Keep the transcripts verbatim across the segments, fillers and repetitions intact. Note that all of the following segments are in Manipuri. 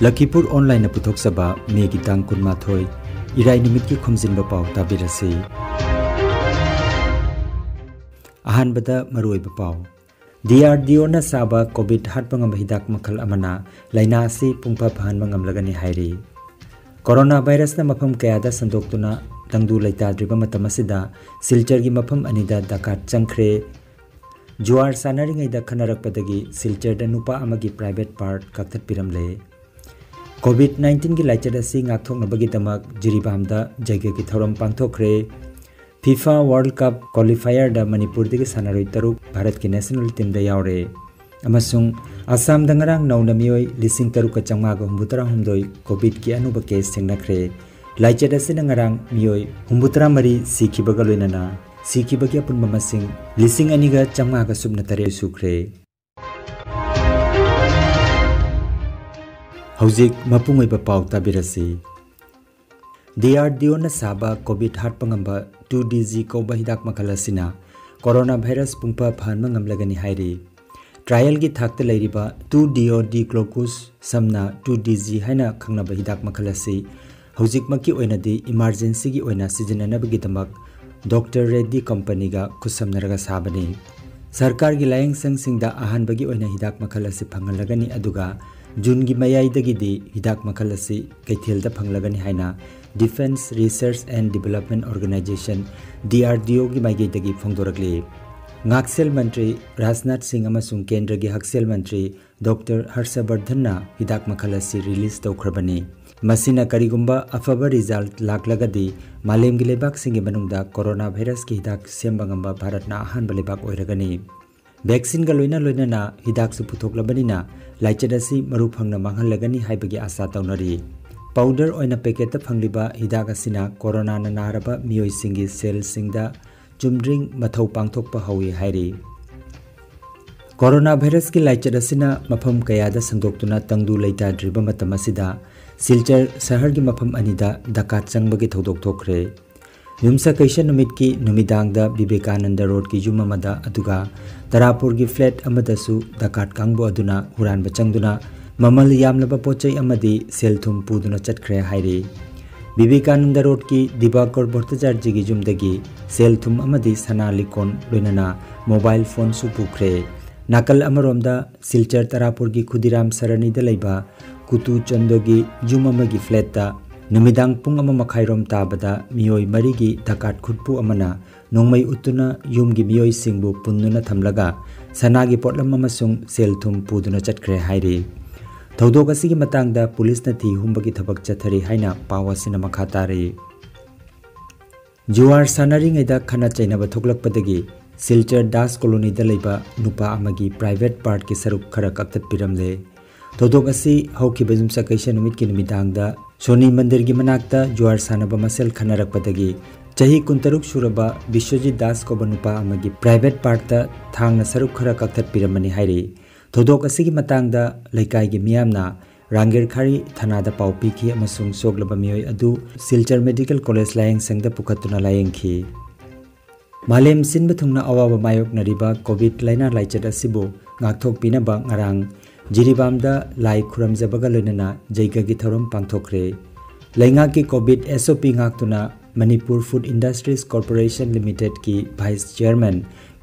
ꯂꯈꯤꯄꯨꯔ ꯑꯣꯟꯂꯥꯏꯟꯅ ꯄꯨꯊꯣꯛꯆꯕ ꯃꯦꯒꯤ ꯇꯥꯡ ꯀꯨꯟꯃꯥꯊꯣꯏ, ꯏꯔꯥꯏ ꯅꯨꯃꯤꯠꯀꯤ ꯈꯣꯝꯖꯤꯟꯕ ꯄꯥꯎ ꯇꯥꯕꯤꯔꯁꯤ꯫ ꯑꯍꯥꯟꯕꯗ ꯃꯔꯨꯑꯣꯏꯕ ꯄꯥꯎ꯫ ꯗꯤ ꯑꯥꯔ ꯗꯤ ꯑꯣꯅ ꯁꯥꯕ ꯀꯣꯚꯤꯗ ꯍꯥꯠꯄ ꯉꯝꯕ ꯍꯤꯗꯥꯛ ꯃꯈꯜ ꯑꯃꯅ ꯂꯥꯏꯅꯥ ꯑꯁꯤ ꯄꯨꯡꯐ ꯐꯍꯟꯕ ꯉꯝꯂꯒꯅꯤ ꯍꯥꯏꯔꯤ꯫ ꯀꯣꯔꯣꯅꯥ ꯚꯥꯏꯔꯁꯅ ꯃꯐꯝ ꯀꯌꯥꯗ ꯁꯟꯗꯣꯛꯇꯨꯅ ꯇꯪꯗꯨ ꯂꯩꯇꯥꯗ꯭ꯔꯤꯕ ꯃꯇꯝ ꯑꯁꯤꯗ ꯁꯤꯜꯆꯔꯒꯤ ꯃꯐꯝ ꯑꯅꯤꯗ ꯗꯀꯥꯠ ꯆꯪꯈ꯭ꯔꯦ꯫ ꯖꯨꯋꯥꯔ ꯁꯥꯟꯅꯔꯤꯉꯩꯗ ꯈꯠꯅꯔꯛꯄꯗꯒꯤ ꯁꯤꯜꯆꯔꯗ ꯅꯨꯄꯥ ꯑꯃꯒꯤ ꯄ꯭ꯔꯥꯏꯚꯦꯠ ꯄꯥꯔꯠ ꯀꯛꯊꯠꯄꯤꯔꯝꯂꯦ꯫ ꯀꯣꯚꯤꯗ ꯅꯥꯏꯟꯇꯤꯟꯒꯤ ꯂꯥꯏꯆꯠ ꯑꯁꯤ ꯉꯥꯛꯊꯣꯛꯅꯕꯒꯤꯗꯃꯛ ꯖꯤꯔꯤꯕꯥꯝꯗ ꯖꯩꯒꯒꯤ ꯊꯧꯔꯝ ꯄꯥꯡꯊꯣꯛꯈ꯭ꯔꯦ꯫ ꯐꯤꯐꯥ ꯋꯥꯔꯜꯗ ꯀꯞ ꯀ꯭ꯋꯥꯂꯤꯐꯥꯌꯔꯗ ꯃꯅꯤꯄꯨꯔꯗꯒꯤ ꯁꯥꯟꯅꯔꯣꯏ ꯇꯔꯨꯛ ꯚꯥꯔꯠꯀꯤ ꯅꯦꯁꯅꯦꯜ ꯇꯤꯝꯗ ꯌꯥꯎꯔꯦ꯫ ꯑꯃꯁꯨꯡ ꯑꯁꯥꯝꯗ ꯉꯔꯥꯡ ꯅꯧꯅ ꯃꯤꯑꯣꯏ ꯂꯤꯁꯤꯡ ꯇꯔꯨꯛꯀ ꯆꯥꯝꯃꯉꯥꯒ ꯍꯨꯝꯐꯨꯇꯔꯥ ꯍꯨꯝꯗꯣꯏ ꯀꯣꯚꯤꯗꯀꯤ ꯑꯅꯧꯕ ꯀꯦꯁ ꯊꯦꯡꯅꯈ꯭ꯔꯦ꯫ ꯂꯥꯏꯆꯠ ꯑꯁꯤꯅ ꯉꯔꯥꯡ ꯃꯤꯑꯣꯏ ꯍꯨꯝꯐꯨꯇꯔꯥ ꯃꯔꯤ ꯁꯤꯈꯤꯕꯒ ꯂꯣꯏꯅꯅ ꯁꯤꯈꯤꯕꯒꯤ ꯑꯄꯨꯟꯕ ꯃꯁꯤꯡ ꯂꯤꯁꯤꯡ ꯑꯅꯤꯒ ꯆꯥꯝꯃꯉꯥꯒ ꯁꯨꯞꯅ ꯇꯔꯦꯠ ꯁꯨꯈ꯭ꯔꯦ꯫ ꯍꯧꯖꯤꯛ ꯃꯄꯨꯡ ꯑꯣꯏꯕ ꯄꯥꯎ ꯇꯥꯕꯤꯔꯁꯤ꯫ ꯗꯤ ꯑꯥꯔ ꯗꯤ ꯑꯣꯅ ꯁꯥꯕ ꯀꯣꯚꯤꯗ ꯍꯥꯠꯄ ꯉꯝꯕ ꯇꯨ ꯗꯤ ꯖꯤ ꯀꯧꯕ ꯍꯤꯗꯥꯛ ꯃꯈꯜ ꯑꯁꯤꯅ ꯀꯣꯔꯣꯅꯥ ꯚꯥꯏꯔꯁ ꯄꯨꯡꯐ ꯐꯍꯟꯕ ꯉꯝꯂꯒꯅꯤ ꯍꯥꯏꯔꯤ꯫ ꯇ꯭ꯔꯥꯏꯌꯦꯜꯒꯤ ꯊꯥꯛꯇ ꯂꯩꯔꯤꯕ ꯇꯨ ꯗꯤ ꯑꯣ ꯗꯤ ꯒ꯭ꯂꯣꯀꯣꯁ, ꯁꯝꯅ ꯇꯨ ꯗꯤ ꯖꯤ ꯍꯥꯏꯅ ꯈꯪꯅꯕ ꯍꯤꯗꯥꯛ ꯃꯈꯜ ꯑꯁꯤ ꯍꯧꯖꯤꯛꯃꯛꯀꯤ ꯑꯣꯏꯅꯗꯤ ꯏꯃꯥꯔꯖꯦꯟꯁꯤꯒꯤ ꯑꯣꯏꯅ ꯁꯤꯖꯤꯟꯅꯅꯕꯒꯤꯗꯃꯛ ꯗꯣꯛꯇꯔ ꯔꯦꯗꯗꯤ ꯀꯝꯄꯅꯤꯒ ꯈꯨꯠꯁꯝꯅꯔꯒ ꯁꯥꯕꯅꯤ꯫ ꯁꯔꯀꯥꯔꯒꯤ ꯂꯥꯌꯦꯡꯁꯪꯁꯤꯡꯗ ꯑꯍꯥꯟꯕꯒꯤ ꯑꯣꯏꯅ ꯍꯤꯗꯥꯛ ꯃꯈꯜ ꯑꯁꯤ ꯐꯪꯍꯜꯂꯒꯅꯤ, ꯑꯗꯨꯒ ꯖꯨꯟꯒꯤ ꯃꯌꯥꯏꯗꯒꯤꯗꯤ ꯍꯤꯗꯥꯛ ꯃꯈꯜ ꯑꯁꯤ ꯀꯩꯊꯦꯜꯗ ꯐꯪꯂꯒꯅꯤ ꯍꯥꯏꯅ Defence Research and Development Organisation, D R D ꯑꯣꯒꯤ ꯃꯥꯏꯀꯩꯗꯒꯤ ꯐꯣꯡꯗꯣꯔꯛꯂꯤ꯫ ꯉꯥꯛꯁꯦꯜ ꯃꯟꯇ꯭ꯔꯤ ꯔꯥꯖꯅꯥꯊ ꯁꯤꯡ ꯑꯃꯁꯨꯡ ꯀꯦꯟꯗ꯭ꯔꯒꯤ ꯍꯛꯁꯦꯜ ꯃꯟꯇ꯭ꯔꯤ ꯗꯣꯛꯇꯔ ꯍꯔꯁꯕꯔꯙꯟꯅ ꯍꯤꯗꯥꯛ ꯃꯈꯜ ꯑꯁꯤ ꯔꯤꯂꯤꯖ ꯇꯧꯈ꯭ꯔꯕꯅꯤ꯫ ꯃꯁꯤꯅ ꯀꯔꯤꯒꯨꯝꯕ ꯑꯐꯕ ꯔꯤꯖꯜꯠ ꯂꯥꯛꯂꯒꯗꯤ ꯃꯥꯂꯦꯝꯒꯤ ꯂꯩꯕꯥꯛꯁꯤꯡꯒꯤ ꯃꯅꯨꯡꯗ ꯀꯣꯔꯣꯅꯥ ꯚꯥꯏꯔꯁꯀꯤ ꯍꯤꯗꯥꯛ ꯁꯦꯝꯕ ꯉꯝꯕ ꯚꯥꯔꯠꯅ ꯑꯍꯥꯟꯕ ꯂꯩꯕꯥꯛ ꯑꯣꯏꯔꯒꯅꯤ꯫ ꯚꯦꯛꯁꯤꯟꯒ ꯂꯣꯏꯅ ꯂꯣꯏꯅꯅ ꯍꯤꯗꯥꯛꯁꯨ ꯄꯨꯊꯣꯛꯂꯕꯅꯤꯅ ꯂꯥꯏꯆꯠ ꯑꯁꯤ ꯃꯔꯨ ꯐꯪꯅ ꯃꯥꯡꯍꯜꯂꯒꯅꯤ ꯍꯥꯏꯕꯒꯤ ꯑꯥꯁꯥ ꯇꯧꯅꯔꯤ꯫ ꯄꯥꯎꯗꯔ ꯑꯣꯏꯅ ꯄꯦꯀꯦꯠꯇ ꯐꯪꯂꯤꯕ ꯍꯤꯗꯥꯛ ꯑꯁꯤꯅ ꯀꯣꯔꯣꯅꯥꯅ ꯅꯥꯔꯕ ꯃꯤꯑꯣꯏꯁꯤꯡꯒꯤ ꯁꯦꯜꯁꯤꯡꯗ ꯆꯨꯝꯗ꯭ꯔꯤꯡ ꯃꯊꯧ ꯄꯥꯡꯊꯣꯛꯄ ꯍꯧꯏ ꯍꯥꯏꯔꯤ꯫ ꯀꯣꯔꯣꯅꯥ ꯚꯥꯏꯔꯁꯀꯤ ꯂꯥꯏꯆꯠ ꯑꯁꯤꯅ ꯃꯐꯝ ꯀꯌꯥꯗ ꯁꯟꯗꯣꯛꯇꯨꯅ ꯇꯪꯗꯨ ꯂꯩꯇꯥꯗ꯭ꯔꯤꯕ ꯃꯇꯝ ꯑꯁꯤꯗ ꯁꯤꯜꯆꯔ ꯁꯍꯔꯒꯤ ꯃꯐꯝ ꯑꯅꯤꯗ ꯗꯀꯥꯠ ꯆꯪꯕꯒꯤ ꯊꯧꯗꯣꯛ ꯊꯣꯛꯈ꯭ꯔꯦ꯫ ꯌꯨꯝꯁꯀꯩꯁ ꯅꯨꯃꯤꯠꯀꯤ ꯅꯨꯃꯤꯗꯥꯡꯗ ꯕꯤꯕꯦꯀꯥꯅꯟꯗ ꯔꯣꯗꯀꯤ ꯌꯨꯝ ꯑꯃꯗ, ꯑꯗꯨꯒ ꯇꯔꯥꯄꯨꯔꯒꯤ ꯐ꯭ꯂꯦꯠ ꯑꯃꯗꯁꯨ ꯗꯀꯥꯠ ꯀꯥꯡꯕꯨ ꯑꯗꯨꯅ ꯍꯨꯔꯥꯟꯕ ꯆꯪꯗꯨꯅ ꯃꯃꯜ ꯌꯥꯝꯂꯕ ꯄꯣꯠꯆꯩ ꯑꯃꯗꯤ ꯁꯦꯜ ꯊꯨꯝ ꯄꯨꯗꯨꯅ ꯆꯠꯈ꯭ꯔꯦ ꯍꯥꯏꯔꯤ꯫ ꯕꯤꯕꯦꯀꯥꯅꯟꯗ ꯔꯣꯗꯀꯤ ꯗꯤꯕꯥꯀꯔ ꯚꯣꯠꯇꯥꯆꯥꯔꯖꯤꯒꯤ ꯌꯨꯝꯗꯒꯤ ꯁꯦꯜ ꯊꯨꯝ ꯑꯃꯗꯤ ꯁꯅꯥ ꯂꯤꯛꯀꯣꯟ ꯂꯣꯏꯅꯅ ꯃꯣꯕꯥꯏꯜ ꯐꯣꯟꯁꯨ ꯄꯨꯈ꯭ꯔꯦ꯫ ꯅꯥꯀꯜ ꯑꯃꯔꯣꯝꯗ ꯁꯤꯜꯆꯔ ꯇꯔꯥꯄꯨꯔꯒꯤ ꯈꯨꯗꯤꯔꯥꯝ ꯁꯔꯅꯤꯗ ꯂꯩꯕ ꯀꯨꯇꯨ ꯆꯟꯗꯣꯒꯤ ꯌꯨꯝ ꯑꯃꯒꯤ ꯐ꯭ꯂꯦꯠꯇ ꯅꯨꯃꯤꯗꯥꯡ ꯄꯨꯡ ꯑꯃ ꯃꯈꯥꯏꯔꯣꯝ ꯇꯥꯕꯗ ꯃꯤꯑꯣꯏ ꯃꯔꯤꯒꯤ ꯗꯀꯥꯠ ꯈꯨꯠꯄꯨ ꯑꯃꯅ ꯅꯣꯡꯃꯩ ꯎꯠꯇꯨꯅ ꯌꯨꯝꯒꯤ ꯃꯤꯑꯣꯏꯁꯤꯡꯕꯨ ꯄꯨꯟꯗꯨꯅ ꯊꯝꯂꯒ ꯁꯅꯥꯒꯤ ꯄꯣꯠꯂꯝ ꯑꯃꯁꯨꯡ ꯁꯦꯜ ꯊꯨꯝ ꯄꯨꯗꯨꯅ ꯆꯠꯈ꯭ꯔꯦ ꯍꯥꯏꯔꯤ꯫ ꯊꯧꯗꯣꯛ ꯑꯁꯤꯒꯤ ꯃꯇꯥꯡꯗ ꯄꯨꯂꯤꯁꯅ ꯊꯤ ꯍꯨꯝꯕꯒꯤ ꯊꯕꯛ ꯆꯠꯊꯔꯤ ꯍꯥꯏꯅ ꯄꯥꯎ ꯑꯁꯤꯅ ꯃꯈꯥ ꯇꯥꯔꯤ꯫ ꯖꯨꯋꯥꯔ ꯁꯥꯟꯅꯔꯤꯉꯩꯗ ꯈꯠꯅ ꯆꯩꯅꯕ ꯊꯣꯛꯂꯛꯄꯗꯒꯤ ꯁꯤꯜꯆꯔ ꯗꯥꯁ ꯀꯣꯂꯣꯅꯤꯗ ꯂꯩꯕ ꯅꯨꯄꯥ ꯑꯃꯒꯤ ꯄ꯭ꯔꯥꯏꯚꯦꯠ ꯄꯥꯔꯠꯀꯤ ꯁꯔꯨꯛ ꯈꯔ ꯀꯛꯊꯠꯄꯤꯔꯝꯂꯦ꯫ ꯊꯧꯗꯣꯛ ꯑꯁꯤ ꯍꯧꯈꯤꯕ ꯌꯨꯝꯁꯀꯩꯁ ꯅꯨꯃꯤꯠꯀꯤ ꯅꯨꯃꯤꯗꯥꯡꯗ ꯁꯣꯅꯤ ꯃꯟꯗꯤꯔꯒꯤ ꯃꯅꯥꯛꯇ ꯖꯨꯋꯥꯔ ꯁꯥꯟꯅꯕ ꯃꯁꯦꯜ ꯈꯟꯅꯔꯛꯄꯗꯒꯤ ꯆꯍꯤ ꯀꯨꯟꯇꯔꯨꯛ ꯁꯨꯔꯕ ꯕꯤꯁ꯭ꯋꯖꯤꯠ ꯗꯥꯁ ꯀꯧꯕ ꯅꯨꯄꯥ ꯑꯃꯒꯤ ꯄ꯭ꯔꯥꯏꯚꯦꯠ ꯄꯥꯔꯠꯇ ꯊꯥꯡꯅ ꯁꯔꯨꯛ ꯈꯔ ꯀꯛꯊꯠꯄꯤꯔꯝꯕꯅꯤ ꯍꯥꯏꯔꯤ꯫ ꯊꯧꯗꯣꯛ ꯑꯁꯤꯒꯤ ꯃꯇꯥꯡꯗ ꯂꯩꯀꯥꯏꯒꯤ ꯃꯤꯌꯥꯝꯅ ꯔꯥꯡꯒꯦꯔꯈꯥꯔꯤ ꯊꯅꯥꯗ ꯄꯥꯎ ꯄꯤꯈꯤ ꯑꯃꯁꯨꯡ ꯁꯣꯛꯂꯕ ꯃꯤꯑꯣꯏ ꯑꯗꯨ ꯁꯤꯜꯆꯔ ꯃꯦꯗꯤꯀꯦꯜ ꯀꯣꯂꯦꯖ ꯂꯥꯌꯦꯡ ꯁꯪꯗ ꯄꯨꯈꯠꯇꯨꯅ ꯂꯥꯌꯦꯡꯈꯤ꯫ ꯃꯥꯂꯦꯝ ꯁꯤꯟꯕ ꯊꯨꯡꯅ ꯑꯋꯥꯕ ꯃꯥꯌꯣꯛꯅꯔꯤꯕ ꯀꯣꯚꯤꯗ ꯂꯥꯏꯅꯥ ꯂꯥꯏꯆꯠ ꯑꯁꯤꯕꯨ ꯉꯥꯛꯊꯣꯛꯄꯤꯅꯕ ꯉꯔꯥꯡ ꯖꯤꯔꯤꯕꯥꯝꯗ ꯂꯥꯏ ꯈꯨꯔꯨꯝꯖꯕꯒ ꯂꯣꯏꯅꯅ ꯖꯩꯒꯒꯤ ꯊꯧꯔꯝ ꯄꯥꯡꯊꯣꯛꯈ꯭ꯔꯦ꯫ ꯂꯩꯉꯥꯛꯀꯤ ꯀꯣꯚꯤꯗ ꯑꯦꯁ ꯑꯣ ꯄꯤ ꯉꯥꯛꯇꯨꯅ ꯃꯅꯤꯄꯨꯔ ꯐꯨꯗ ꯏꯟꯗꯁꯇ꯭ꯔꯤꯁ ꯀꯣꯔꯄꯣꯔꯦꯁꯟ ꯂꯤꯃꯤꯇꯦꯗꯀꯤ vice chairman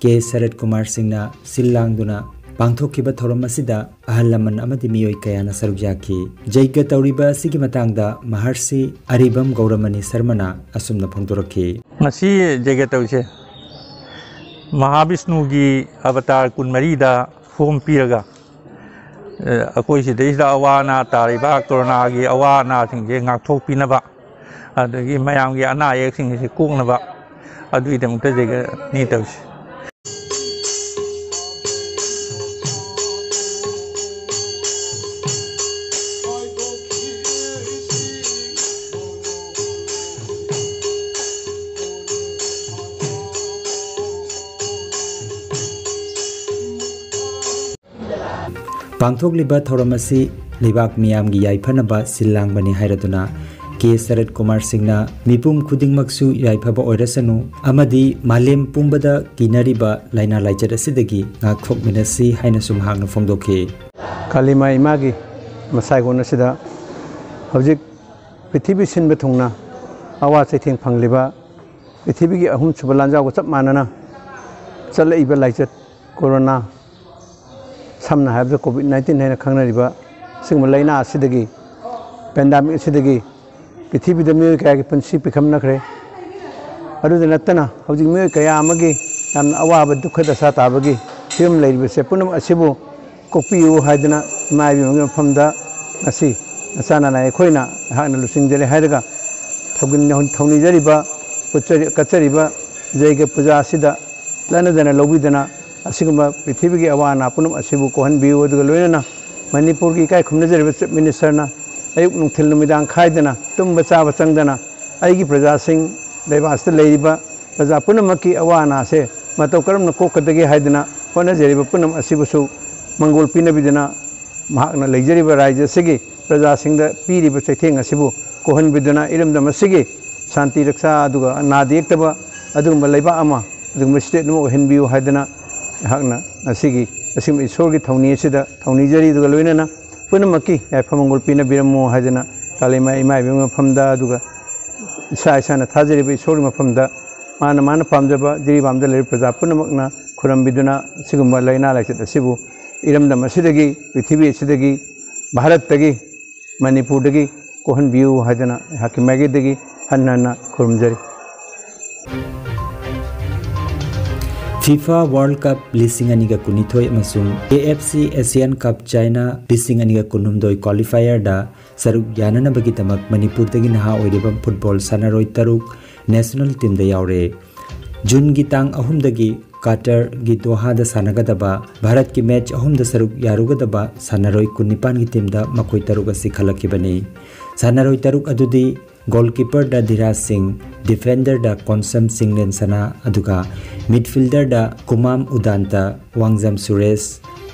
K Sarat Kumar ꯁꯤꯡꯅ ꯁꯤꯜ ꯂꯥꯡꯗꯨꯅ ꯄꯥꯡꯊꯣꯛꯈꯤꯕ ꯊꯧꯔꯝ ꯑꯁꯤꯗ ꯑꯍꯜ ꯂꯃꯟ ꯑꯃꯗꯤ ꯃꯤꯑꯣꯏ ꯀꯌꯥꯅ ꯁꯔꯨꯛ ꯌꯥꯈꯤ꯫ ꯖꯩꯒ ꯇꯧꯔꯤꯕ ꯑꯁꯤꯒꯤ ꯃꯇꯥꯡꯗ ꯃꯍꯔꯁꯤ ꯑꯔꯤꯕꯝ ꯒꯧꯔꯃꯅꯤ ꯁꯔꯃꯅ ꯑꯁꯨꯝꯅ ꯐꯣꯡꯗꯣꯔꯛꯈꯤ꯫ ꯉꯁꯤ ꯖꯩꯒ ꯇꯧꯁꯦ ꯃꯍꯥꯕꯤꯁꯅꯨꯒꯤ ꯑꯕꯇꯥꯔ ꯀꯨꯟꯃꯔꯤꯗ ꯐꯣꯝ ꯄꯤꯔꯒ, ꯑꯦ, ꯑꯩꯈꯣꯏ ꯁꯤꯗꯩꯁꯤꯗ ꯑꯋꯥ ꯑꯅꯥ ꯇꯥꯔꯤꯕ ꯀꯣꯔꯣꯅꯥꯒꯤ ꯑꯋꯥ ꯑꯅꯥꯁꯤꯡꯁꯦ ꯉꯥꯛꯊꯣꯛꯄꯤꯅꯕ, ꯑꯗꯒꯤ ꯃꯌꯥꯝꯒꯤ ꯑꯅꯥ ꯑꯌꯦꯛꯁꯤꯡ ꯑꯁꯤ ꯀꯣꯛꯅꯕ, ꯑꯗꯨꯒꯤꯗꯃꯛꯇ ꯖꯩꯒꯅꯤ ꯇꯧꯁꯦ꯫ ꯄꯥꯡꯊꯣꯛꯂꯤꯕ ꯊꯧꯔꯝ ꯑꯁꯤ ꯂꯩꯕꯥꯛ ꯃꯤꯌꯥꯝꯒꯤ ꯌꯥꯏꯐꯅꯕ ꯁꯤꯜ ꯂꯥꯡꯕꯅꯤ ꯍꯥꯏꯔꯗꯨꯅ ꯀꯦ ꯁꯔꯠ ꯀꯨꯃꯥꯔ ꯁꯤꯡꯅ ꯃꯤꯄꯨꯝ ꯈꯨꯗꯤꯡꯃꯛꯁꯨ ꯌꯥꯏꯐꯕ ꯑꯣꯏꯔꯁꯅꯨ ꯑꯃꯗꯤ ꯃꯥꯂꯦꯝ ꯄꯨꯝꯕꯗ ꯀꯤꯅꯔꯤꯕ ꯂꯥꯏꯅꯥ ꯂꯥꯏꯆꯠ ꯑꯁꯤꯗꯒꯤ ꯉꯥꯛꯊꯣꯛꯃꯤꯟꯅꯁꯤ ꯍꯥꯏꯅꯁꯨ ꯃꯍꯥꯛꯅ ꯐꯣꯡꯗꯣꯛꯈꯤ꯫ ꯀꯥꯂꯤꯃꯥ ꯏꯃꯥꯒꯤ ꯃꯁꯥꯏꯒꯣꯟ ꯑꯁꯤꯗ ꯍꯧꯖꯤꯛ ꯄ꯭ꯔꯤꯊꯤꯕꯤ ꯁꯤꯟꯕ ꯊꯨꯡꯅ ꯑꯋꯥ ꯆꯩꯊꯦꯡ ꯐꯪꯂꯤꯕ ꯄ꯭ꯔꯤꯊꯤꯕꯤꯒꯤ ꯑꯍꯨꯝꯁꯨꯕ ꯂꯥꯟꯖꯥꯎꯒ ꯆꯞ ꯃꯥꯟꯅꯅ ꯆꯠꯂꯛꯏꯕ ꯂꯥꯏꯆꯠ ꯀꯣꯔꯣꯅꯥ, ꯁꯝꯅ ꯍꯥꯏꯔꯕꯗ ꯀꯣꯚꯤꯗ ꯅꯥꯏꯟꯇꯤꯟ ꯍꯥꯏꯅ ꯈꯪꯅꯔꯤꯕ ꯑꯁꯤꯒꯨꯝꯕ ꯂꯥꯏꯅꯥ ꯑꯁꯤꯗꯒꯤ, ꯄꯦꯟꯗꯥꯃꯤꯛ ꯑꯁꯤꯗꯒꯤ ꯄ꯭ꯔꯤꯊꯤꯕꯤꯗ ꯃꯤꯑꯣꯏ ꯀꯌꯥꯒꯤ ꯄꯨꯟꯁꯤ ꯄꯤꯈꯝꯅꯈ꯭ꯔꯦ꯫ ꯑꯗꯨꯗ ꯅꯠꯇꯅ ꯍꯧꯖꯤꯛ ꯃꯤꯑꯣꯏ ꯀꯌꯥ ꯑꯃꯒꯤ ꯌꯥꯝꯅ ꯑꯋꯥꯕ ꯗꯨꯈ ꯗꯁꯥ ꯇꯥꯕꯒꯤ ꯐꯤꯕꯝ ꯂꯩꯔꯤꯕꯁꯦ ꯄꯨꯝꯅꯃꯛ ꯑꯁꯤꯕꯨ ꯀꯣꯛꯄꯤꯌꯨ ꯍꯥꯏꯗꯅ ꯏꯃꯥ ꯏꯕꯦꯝꯃꯒꯤ ꯃꯐꯝꯗ ꯉꯁꯤ ꯅꯆꯥ ꯅꯅꯥꯏ ꯑꯩꯈꯣꯏꯅ ꯑꯩꯍꯥꯛꯅ ꯂꯨꯆꯤꯡꯖꯔꯦ ꯍꯥꯏꯔꯒ ꯊꯧꯒꯟ-, ꯊꯧꯅꯤꯖꯔꯤꯕ, ꯎꯠꯆꯔꯤ-, ꯀꯠꯆꯔꯤꯕ ꯖꯩꯒ ꯄꯨꯖꯥ ꯑꯁꯤꯗ ꯂꯠꯅꯗꯅ ꯂꯧꯕꯤꯗꯅ ꯑꯁꯤꯒꯨꯝꯕ ꯄ꯭ꯔꯤꯊꯤꯕꯤꯒꯤ ꯑꯋꯥ ꯑꯅꯥ ꯄꯨꯝꯅꯃꯛ ꯑꯁꯤꯕꯨ ꯀꯣꯛꯍꯟꯕꯤꯌꯨ꯫ ꯑꯗꯨꯒ ꯂꯣꯏꯅꯅ ꯃꯅꯤꯄꯨꯔꯒꯤ ꯏꯀꯥꯏ ꯈꯨꯝꯅꯖꯔꯤꯕ Chief Minister ꯅ ꯑꯌꯨꯛ ꯅꯨꯡꯊꯤꯜ ꯅꯨꯃꯤꯗꯥꯡ ꯈꯥꯏꯗꯅ ꯇꯨꯝꯕ ꯆꯥꯕ ꯆꯪꯗꯅ ꯑꯩꯒꯤ ꯄ꯭ꯔꯖꯥꯁꯤꯡ, ꯂꯩꯕꯥꯛ ꯑꯁꯤꯗ ꯂꯩꯔꯤꯕ ꯄ꯭ꯔꯖꯥ ꯄꯨꯝꯅꯃꯛꯀꯤ ꯑꯋꯥ ꯑꯅꯥꯁꯦ ꯃꯇꯧ ꯀꯔꯝꯅ ꯀꯣꯛꯀꯗꯒꯦ ꯍꯥꯏꯗꯅ ꯍꯣꯠꯅꯖꯔꯤꯕ ꯄꯨꯝꯅꯃꯛ ꯑꯁꯤꯕꯨꯁꯨ ꯃꯪꯒꯣꯜ ꯄꯤꯅꯕꯤꯗꯨꯅ ꯃꯍꯥꯛꯅ ꯂꯩꯖꯔꯤꯕ ꯔꯥꯏꯖ꯭ꯌ ꯑꯁꯤꯒꯤ ꯄ꯭ꯔꯖꯥꯁꯤꯡꯗ ꯄꯤꯔꯤꯕ ꯆꯩꯊꯦꯡ ꯑꯁꯤꯕꯨ ꯀꯣꯛꯍꯟꯕꯤꯗꯨꯅ ꯏꯔꯝꯗꯝ ꯑꯁꯤꯒꯤ ꯁꯥꯟꯇꯤ ꯔꯛꯁꯥ ꯑꯗꯨꯒ ꯅꯥꯗ ꯌꯦꯛꯇꯕ ꯑꯗꯨꯒꯨꯝꯕ ꯂꯩꯕꯥꯛ ꯑꯃ, ꯑꯗꯨꯒꯨꯝꯕ state ꯑꯃ ꯑꯣꯏꯍꯟꯕꯤꯌꯨ ꯍꯥꯏꯗꯅ ꯑꯩꯍꯥꯛꯅ ꯉꯁꯤꯒꯤ ꯑꯁꯤꯒꯨꯝꯕ ꯏꯁꯣꯔꯒꯤ ꯊꯧꯅꯤ ꯑꯁꯤꯗ ꯊꯧꯅꯤꯖꯔꯤ꯫ ꯑꯗꯨꯒ ꯂꯣꯏꯅꯅ ꯄꯨꯝꯅꯃꯛꯀꯤ ꯌꯥꯏꯐ ꯃꯪꯒꯣꯜ ꯄꯤꯅꯕꯤꯔꯝꯃꯨ ꯍꯥꯏꯗꯅ ꯀꯥꯂꯩꯃꯥ ꯏꯃꯥ ꯏꯕꯦꯝꯒꯤ ꯃꯐꯝꯗ, ꯑꯗꯨꯒ ꯏꯁꯥ ꯏꯁꯥꯅ ꯊꯥꯖꯔꯤꯕ ꯏꯁꯣꯔꯒꯤ ꯃꯐꯝꯗ ꯃꯥꯅ ꯃꯥꯅ ꯄꯥꯝꯖꯕ ꯖꯤꯔꯤꯕꯥꯝꯗ ꯂꯩꯔꯤꯕ ꯄ꯭ꯔꯖꯥ ꯄꯨꯝꯅꯃꯛꯅ ꯈꯨꯔꯨꯝꯕꯤꯗꯨꯅ ꯑꯁꯤꯒꯨꯝꯕ ꯂꯥꯏꯅꯥ ꯂꯥꯏꯆꯠ ꯑꯁꯤꯕꯨ ꯏꯔꯝꯗꯝ ꯑꯁꯤꯗꯒꯤ, ꯄ꯭ꯔꯤꯊꯤꯕꯤ ꯑꯁꯤꯗꯒꯤ, ꯚꯥꯔꯠꯇꯒꯤ, ꯃꯅꯤꯄꯨꯔꯗꯒꯤ ꯀꯣꯛꯍꯟꯕꯤꯌꯨ ꯍꯥꯏꯗꯅ ꯑꯩꯍꯥꯛꯀꯤ ꯃꯥꯏꯀꯩꯗꯒꯤ ꯍꯟꯅ ꯍꯟꯅ ꯈꯨꯔꯨꯝꯖꯔꯤ꯫ FIFA World Cup ꯂꯤꯁꯤꯡ ꯑꯅꯤꯒ ꯀꯨꯟꯅꯤꯊꯣꯏ ꯑꯃꯁꯨꯡ A F C Asian Cup China ꯂꯤꯁꯤꯡ ꯑꯅꯤꯒ ꯀꯨꯟꯍꯨꯝꯗꯣꯏ qualifier ꯗ ꯁꯔꯨꯛ ꯌꯥꯅꯅꯕꯒꯤꯗꯃꯛ ꯃꯅꯤꯄꯨꯔꯗꯒꯤ ꯅꯍꯥ ꯑꯣꯏꯔꯤꯕ football ꯁꯥꯟꯅꯔꯣꯏ ꯇꯔꯨꯛ national team ꯗ ꯌꯥꯎꯔꯦ꯫ ꯖꯨꯟꯒꯤ ꯇꯥꯡ ꯑꯍꯨꯝꯗꯒꯤ ꯀꯇꯔꯒꯤ ꯗꯣꯍꯥꯗ ꯁꯥꯟꯅꯒꯗꯕ ꯚꯥꯔꯠꯀꯤ match ꯑꯍꯨꯝꯗ ꯁꯔꯨꯛ ꯌꯥꯔꯨꯒꯗꯕ ꯁꯥꯟꯅꯔꯣꯏ ꯀꯨꯟꯅꯤꯄꯥꯟꯒꯤ team ꯗ ꯃꯈꯣꯏ ꯇꯔꯨꯛ ꯑꯁꯤ ꯈꯜꯂꯛꯈꯤꯕꯅꯤ꯫ ꯁꯥꯟꯅꯔꯣꯏ ꯇꯔꯨꯛ ꯑꯗꯨꯗꯤ goalkeeper ꯗ ꯙꯤꯔꯥꯖ ꯁꯤꯡ, defender ꯗ ꯀꯣꯟꯁꯝ ꯁꯤꯡ ꯂꯦꯟꯁꯅꯥ, ꯑꯗꯨꯒ midfielder ꯗ ꯀꯨꯃꯥꯝ ꯎꯗꯥꯟꯇ, ꯋꯥꯡꯖꯝ ꯁꯨꯔꯦꯁ,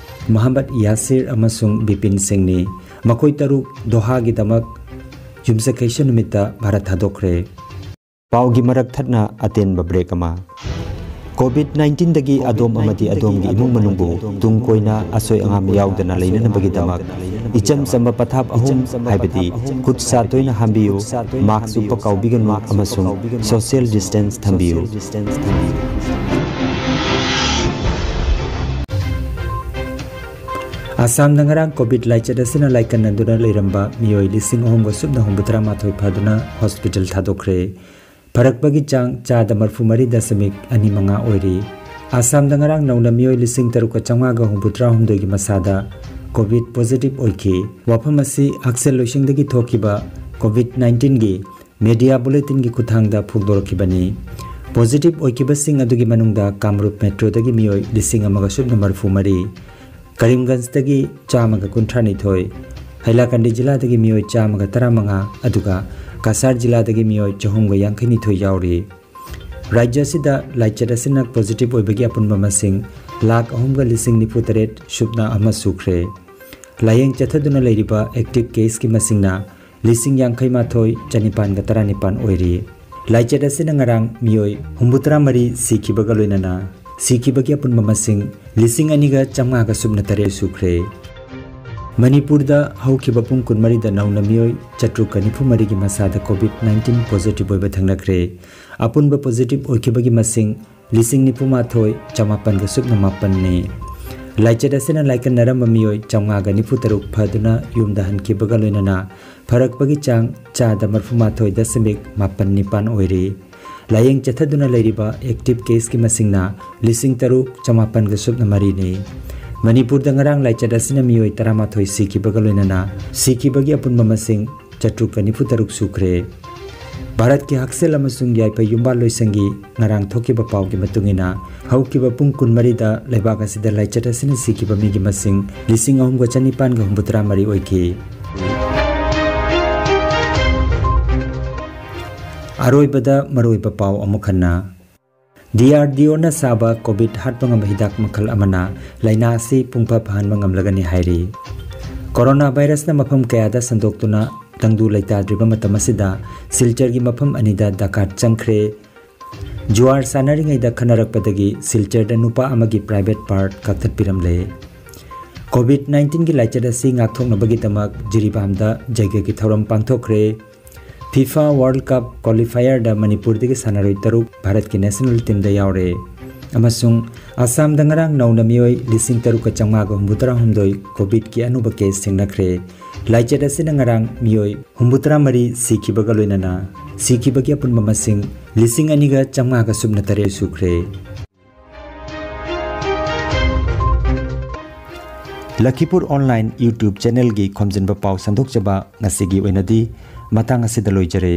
ꯃꯨꯍꯝꯃꯗ ꯌꯥꯁꯤꯔ ꯑꯃꯁꯨꯡ ꯕꯤꯄꯤꯟ ꯁꯤꯡꯅꯤ꯫ ꯃꯈꯣꯏ ꯇꯔꯨꯛ ꯗꯣꯍꯥꯒꯤꯗꯃꯛ ꯌꯨꯝꯁꯀꯩꯁ ꯅꯨꯃꯤꯠꯇ ꯚꯥꯔꯠ ꯊꯥꯗꯣꯛꯈ꯭ꯔꯦ꯫ ꯄꯥꯎꯒꯤ ꯃꯔꯛ ꯊꯠꯅ ꯑꯇꯦꯟꯕ break ꯑꯃ꯫ ꯀꯣꯚꯤꯗ ꯅꯥꯏꯟꯇꯤꯟꯗꯒꯤ ꯑꯗꯣꯝ ꯑꯃꯗꯤ ꯑꯗꯣꯝꯒꯤ ꯏꯃꯨꯡ ꯃꯅꯨꯡꯕꯨ ꯇꯨꯡ ꯀꯣꯏꯅ ꯑꯁꯣꯏ ꯑꯉꯥꯝ ꯌꯥꯎꯗꯅ ꯂꯩꯅꯅꯕꯒꯤꯗꯃꯛ ꯏꯆꯝ ꯆꯝꯕ ꯄꯊꯥꯞ ꯑꯍꯨꯝ, ꯍꯥꯏꯕꯗꯤ ꯈꯨꯠ ꯁꯥ ꯇꯣꯏꯅ ꯍꯥꯝꯕꯤꯌꯨ, ꯃꯥꯁ꯭ꯛ ꯎꯞꯄ ꯀꯥꯎꯕꯤꯒꯅꯨ ꯑꯃꯁꯨꯡ ꯁꯣꯁꯤꯌꯦꯜ ꯗꯤꯁꯇꯦꯟꯁ ꯊꯝꯕꯤꯌꯨ꯫ ꯑꯁꯥꯝꯗ ꯉꯔꯥꯡ ꯀꯣꯚꯤꯗ ꯂꯥꯏꯆꯠ ꯑꯁꯤꯅ ꯂꯥꯏꯀꯠꯅꯗꯨꯅ ꯂꯩꯔꯝꯕ ꯃꯤꯑꯣꯏ ꯂꯤꯁꯤꯡ ꯑꯍꯨꯝꯒ ꯁꯨꯞꯅ ꯍꯨꯝꯐꯨꯇꯔꯥ ꯃꯥꯊꯣꯏ ꯐꯗꯨꯅ ꯍꯣꯁꯄꯤꯇꯥꯜ ꯊꯥꯗꯣꯛꯈ꯭ꯔꯦ꯫ ꯐꯔꯛꯄꯒꯤ ꯆꯥꯡ ꯆꯥꯗ ꯃꯔꯐꯨ ꯃꯔꯤ ꯗꯁꯃꯤꯛ ꯑꯅꯤ ꯃꯉꯥ ꯑꯣꯏꯔꯤ꯫ ꯑꯁꯥꯝꯗ ꯉꯔꯥꯡ ꯅꯧꯅ ꯃꯤꯑꯣꯏ ꯂꯤꯁꯤꯡ ꯇꯔꯨꯛꯀ ꯆꯥꯝꯃꯉꯥꯒ ꯍꯨꯝꯐꯨꯇꯔꯥ ꯍꯨꯝꯗꯣꯏꯒꯤ ꯃꯁꯥꯗ ꯀꯣꯚꯤꯗ ꯄꯣꯖꯤꯇꯤꯚ ꯑꯣꯏꯈꯤ꯫ ꯋꯥꯐꯝ ꯑꯁꯤ ꯍꯛꯁꯦꯜ ꯂꯣꯏꯁꯪꯗꯒꯤ ꯊꯣꯛꯈꯤꯕ ꯀꯣꯚꯤꯗ ꯅꯥꯏꯟꯇꯤꯟꯒꯤ ꯃꯦꯗꯤꯌꯥ ꯕꯨꯂꯦꯇꯤꯟꯒꯤ ꯈꯨꯠꯊꯥꯡꯗ ꯐꯣꯡꯗꯣꯔꯛꯈꯤꯕꯅꯤ꯫ ꯄꯣꯖꯤꯇꯤꯚ ꯑꯣꯏꯈꯤꯕꯁꯤꯡ ꯑꯗꯨꯒꯤ ꯃꯅꯨꯡꯗ ꯀꯥꯃꯔꯨꯞ ꯃꯦꯇ꯭ꯔꯣꯗꯒꯤ ꯃꯤꯑꯣꯏ ꯂꯤꯁꯤꯡ ꯑꯃꯒ ꯁꯨꯞꯅ ꯃꯔꯐꯨ ꯃꯔꯤ, ꯀꯔꯤꯝꯒꯟꯖꯇꯒꯤ ꯆꯥꯝꯃꯒ ꯀꯨꯟꯊ꯭ꯔꯥꯅꯤꯊꯣꯏ, ꯍꯩꯂꯥꯀꯟꯗꯤ ꯖꯤꯂꯥꯗꯒꯤ ꯃꯤꯑꯣꯏ ꯆꯥꯝꯃꯒ ꯇꯔꯥꯃꯉꯥ, ꯑꯗꯨꯒ ꯀꯁꯥꯔ ꯖꯤꯂꯥꯗꯒꯤ ꯃꯤꯑꯣꯏ ꯆꯍꯨꯝꯒ ꯌꯥꯡꯈꯩꯅꯤꯊꯣꯏ ꯌꯥꯎꯔꯤ꯫ ꯔꯥꯖ꯭ꯌ ꯑꯁꯤꯗ ꯂꯥꯏꯆꯠ ꯑꯁꯤꯅ ꯄꯣꯖꯤꯇꯤꯚ ꯑꯣꯏꯕꯒꯤ ꯑꯄꯨꯟꯕ ꯃꯁꯤꯡ ꯂꯥꯈ ꯑꯍꯨꯝꯒ ꯂꯤꯁꯤꯡ ꯅꯤꯐꯨ ꯇꯔꯦꯠ ꯁꯨꯞꯅ ꯑꯃ ꯁꯨꯈ꯭ꯔꯦ꯫ ꯂꯥꯌꯦꯡ ꯆꯠꯊꯗꯨꯅ ꯂꯩꯔꯤꯕ ꯑꯦꯛꯇꯤꯚ ꯀꯦꯁꯀꯤ ꯃꯁꯤꯡꯅ ꯂꯤꯁꯤꯡ ꯌꯥꯡꯈꯩ ꯃꯥꯊꯣꯏ ꯆꯅꯤꯄꯥꯟꯒ ꯇꯔꯥꯅꯤꯄꯥꯟ ꯑꯣꯏꯔꯤ꯫ ꯂꯥꯏꯆꯠ ꯑꯁꯤꯅ ꯉꯔꯥꯡ ꯃꯤꯑꯣꯏ ꯍꯨꯝꯐꯨꯇꯔꯥ ꯃꯔꯤ ꯁꯤꯈꯤꯕꯒ ꯂꯣꯏꯅꯅ ꯁꯤꯈꯤꯕꯒꯤ ꯑꯄꯨꯟꯕ ꯃꯁꯤꯡ ꯂꯤꯁꯤꯡ ꯑꯅꯤꯒ ꯆꯥꯝꯃꯉꯥꯒ ꯁꯨꯞꯅ ꯇꯔꯦꯠ ꯁꯨꯈ꯭ꯔꯦ꯫ ꯃꯅꯤꯄꯨꯔꯗ ꯍꯧꯈꯤꯕ ꯄꯨꯡ ꯀꯨꯟꯃꯔꯤꯗ ꯅꯧꯅ ꯃꯤꯑꯣꯏ ꯆꯥꯇ꯭ꯔꯨꯛꯀ ꯅꯤꯐꯨ ꯃꯔꯤꯒꯤ ꯃꯁꯥꯗ ꯀꯣꯚꯤꯗ ꯅꯥꯏꯟꯇꯤꯟ ꯄꯣꯖꯤꯇꯤꯚ ꯑꯣꯏꯕ ꯊꯦꯡꯅꯈ꯭ꯔꯦ꯫ ꯑꯄꯨꯟꯕ ꯄꯣꯖꯤꯇꯤꯚ ꯑꯣꯏꯈꯤꯕꯒꯤ ꯃꯁꯤꯡ ꯂꯤꯁꯤꯡ ꯅꯤꯐꯨ ꯃꯥꯊꯣꯏ ꯆꯃꯥꯄꯟꯒ ꯁꯨꯞꯅ ꯃꯥꯄꯟꯅꯤ꯫ ꯂꯥꯏꯆꯠ ꯑꯁꯤꯅ ꯂꯥꯏꯀꯠꯅꯔꯝꯕ ꯃꯤꯑꯣꯏ ꯆꯥꯝꯃꯉꯥꯒ ꯅꯤꯐꯨ ꯇꯔꯨꯛ ꯐꯗꯨꯅ ꯌꯨꯝꯗ ꯍꯟꯈꯤꯕꯒ ꯂꯣꯏꯅꯅ ꯐꯔꯛꯄꯒꯤ ꯆꯥꯡ ꯆꯥꯗ ꯃꯔꯐꯨ ꯃꯥꯊꯣꯏ ꯗꯁꯃꯤꯛ ꯃꯥꯄꯟ ꯅꯤꯄꯥꯟ ꯑꯣꯏꯔꯤ꯫ ꯂꯥꯌꯦꯡ ꯆꯠꯊꯗꯨꯅ ꯂꯩꯔꯤꯕ ꯑꯦꯛꯇꯤꯚ ꯀꯦꯁꯀꯤ ꯃꯁꯤꯡꯅ ꯂꯤꯁꯤꯡ ꯇꯔꯨꯛ ꯆꯃꯥꯄꯟꯒ ꯁꯨꯞꯅ ꯃꯔꯤꯅꯤ꯫ ꯃꯅꯤꯄꯨꯔꯗ ꯉꯔꯥꯡ ꯂꯥꯏꯆꯠ ꯑꯁꯤꯅ ꯃꯤꯑꯣꯏ ꯇꯔꯥꯃꯥꯊꯣꯏ ꯁꯤꯈꯤꯕꯒ ꯂꯣꯏꯅꯅ ꯁꯤꯈꯤꯕꯒꯤ ꯑꯄꯨꯟꯕ ꯃꯁꯤꯡ ꯆꯥꯇ꯭ꯔꯨꯛꯀ ꯅꯤꯐꯨ ꯇꯔꯨꯛ ꯁꯨꯈ꯭ꯔꯦ꯫ ꯚꯥꯔꯠꯀꯤ ꯍꯛꯁꯦꯜ ꯑꯃꯁꯨꯡ ꯌꯥꯏꯐ ꯌꯨꯝꯕꯥꯜ ꯂꯣꯏꯁꯪꯒꯤ ꯉꯔꯥꯡ ꯊꯣꯛꯈꯤꯕ ꯄꯥꯎꯒꯤ ꯃꯇꯨꯡ ꯏꯟꯅ, ꯍꯧꯈꯤꯕ ꯄꯨꯡ ꯀꯨꯟꯃꯔꯤꯗ ꯂꯩꯕꯥꯛ ꯑꯁꯤꯗ ꯂꯥꯏꯆꯠ ꯑꯁꯤꯅ ꯁꯤꯈꯤꯕ ꯃꯤꯒꯤ ꯃꯁꯤꯡ ꯂꯤꯁꯤꯡ ꯑꯍꯨꯝꯒ ꯆꯅꯤꯄꯥꯟꯒ ꯍꯨꯝꯐꯨꯇꯔꯥ ꯃꯔꯤ ꯑꯣꯏꯈꯤ꯫ ꯑꯔꯣꯏꯕꯗ ꯃꯔꯨꯑꯣꯏꯕ ꯄꯥꯎ ꯑꯃꯨꯛ ꯍꯟꯅ꯫ ꯗꯤ ꯑꯥꯔ ꯗꯤ ꯑꯣꯅ ꯁꯥꯕ ꯀꯣꯚꯤꯗ ꯍꯥꯠꯄ ꯉꯝꯕ ꯍꯤꯗꯥꯛ ꯃꯈꯜ ꯑꯃꯅ ꯂꯥꯏꯅꯥ ꯑꯁꯤ ꯄꯨꯡꯐ ꯐꯍꯟꯕ ꯉꯝꯂꯒꯅꯤ ꯍꯥꯏꯔꯤ꯫ ꯀꯣꯔꯣꯅꯥ ꯚꯥꯏꯔꯁꯅ ꯃꯐꯝ ꯀꯌꯥꯗ ꯁꯟꯗꯣꯛꯇꯨꯅ ꯇꯪꯗꯨ ꯂꯩꯇꯥꯗ꯭ꯔꯤꯕ ꯃꯇꯝ ꯑꯁꯤꯗ ꯁꯤꯜꯆꯔꯒꯤ ꯃꯐꯝ ꯑꯅꯤꯗ ꯗꯀꯥ ꯆꯪꯈ꯭ꯔꯦ꯫ ꯖꯨꯋꯥꯔ ꯁꯥꯟꯅꯔꯤꯉꯩꯗ ꯈꯟꯅꯔꯛꯄꯗꯒꯤ ꯁꯤꯜꯆꯔꯗ ꯅꯨꯄꯥ ꯑꯃꯒꯤ ꯄ꯭ꯔꯥꯏꯚꯦꯠ ꯄꯥꯔꯠ ꯀꯛꯊꯠꯄꯤꯔꯝꯂꯦ꯫ ꯀꯣꯚꯤꯗ ꯅꯥꯏꯟꯇꯤꯟꯒꯤ ꯂꯥꯏꯆꯠ ꯑꯁꯤ ꯉꯥꯛꯊꯣꯛꯅꯕꯒꯤꯗꯃꯛ ꯖꯤꯔꯤꯕꯥꯝꯗ ꯖꯩꯒꯒꯤ ꯊꯧꯔꯝ ꯄꯥꯡꯊꯣꯛꯈ꯭ꯔꯦ꯫ ꯐꯤꯐꯥ ꯋꯥꯔꯜꯗ ꯀꯞ ꯀ꯭ꯋꯥꯂꯤꯐꯥꯌꯔꯗ ꯃꯅꯤꯄꯨꯔꯗꯒꯤ ꯁꯥꯟꯅꯔꯣꯏ ꯇꯔꯨꯛ ꯚꯥꯔꯠꯀꯤ ꯅꯦꯁꯅꯦꯜ ꯇꯤꯝꯗ ꯌꯥꯎꯔꯦ꯫ ꯑꯃꯁꯨꯡ ꯑꯁꯥꯝꯗ ꯉꯔꯥꯡ ꯅꯧꯅ ꯃꯤꯑꯣꯏ ꯂꯤꯁꯤꯡ ꯇꯔꯨꯛꯀ ꯆꯥꯝꯃꯉꯥꯒ ꯍꯨꯝꯐꯨꯇꯔꯥꯍꯨꯝꯗꯣꯏ ꯀꯣꯚꯤꯗꯀꯤ ꯑꯅꯧꯕ ꯀꯦꯁ ꯊꯦꯡꯅꯈ꯭ꯔꯦ꯫ ꯂꯥꯏꯆꯠ ꯑꯁꯤꯅ ꯉꯔꯥꯡ ꯃꯤꯑꯣꯏ ꯍꯨꯝꯐꯨꯇꯔꯥꯃꯔꯤ ꯁꯤꯈꯤꯕꯒ ꯂꯣꯏꯅꯅ ꯁꯤꯈꯤꯕꯒꯤ ꯑꯄꯨꯟꯕ ꯃꯁꯤꯡ ꯂꯤꯁꯤꯡ ꯑꯅꯤꯒ ꯆꯥꯝꯃꯉꯥꯒ ꯁꯨꯞꯅ ꯇꯔꯦꯠ ꯁꯨꯈ꯭ꯔꯦ꯫ ꯂꯈꯤꯄꯨꯔ ꯑꯣꯟꯂꯥꯏꯟ YouTube ꯆꯦꯅꯦꯜꯒꯤ ꯈꯣꯝꯖꯤꯟꯕ ꯄꯥꯎ ꯁꯟꯗꯣꯛꯆꯕ ꯉꯁꯤꯒꯤ ꯑꯣꯏꯅꯗꯤ ꯃꯇꯥꯡ ꯑꯁꯤꯗ ꯂꯣꯏꯖꯔꯦ꯫